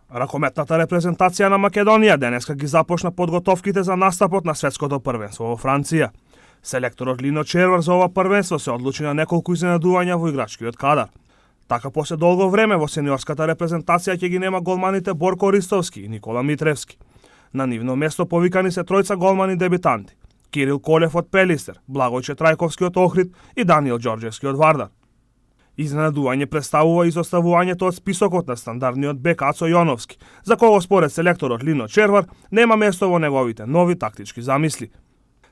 Ракометната репрезентација на Македонија денеска ги започна подготовките за настапот на светското првенство во Франција. Селекторот Лино Червар за ова првенство се одлучи на неколку изненадувања во играчкиот кадар. Така после долго време во сениорската репрезентација ќе ги нема голманите Борко Ристовски и Никола Митревски. На нивно место повикани се тројца голмани дебитанти: Кирил Колев од Пелистер, Благојче Трајковски од Охрид и Даниел Ѓорѓевски од Вардар. Изненадување представува изоставувањето од списокот на стандардниот бек Ацо Јоновски, за кого според селекторот Лино Червар нема место во неговите нови тактички замисли.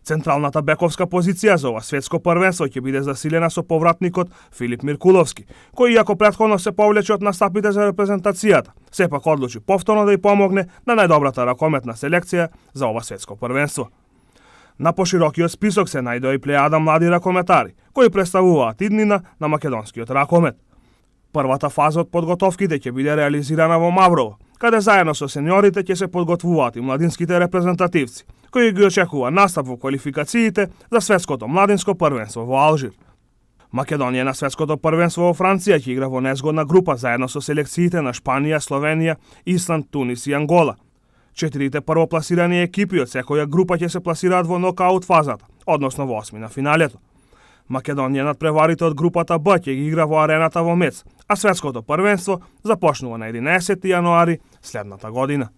Централната бековска позиција за ова светско првенство ќе биде засилена со повратникот Филип Миркуловски, кој иако претходно се повлече од настапите за репрезентацијата, сепак одлучи повторно да ја помогне на најдобрата ракометна селекција за ова светско првенство. На поширокиот список се најдоа и плејада млади ракометари, кои представуваат иднина на македонскиот ракомет. Првата фаза од подготовките ќе биде реализирана во Маврово, каде заедно со сениорите ќе се подготвуваат и младинските репрезентативци, кои ги очекува настап во квалификациите за светското младинско првенство во Алжир. Македонија на светското првенство во Франција ќе игра во незгодна група заедно со селекциите на Шпанија, Словенија, Исланд, Тунис и Ангола. 4 првопласирани екипи од секоја група ќе се пласираат во нокаут фазата, односно во осмина финалето. Македонија надпреварите од групата Б ќе ги игра во арената во Мец, а светското првенство започнува на 11 јануари следната година.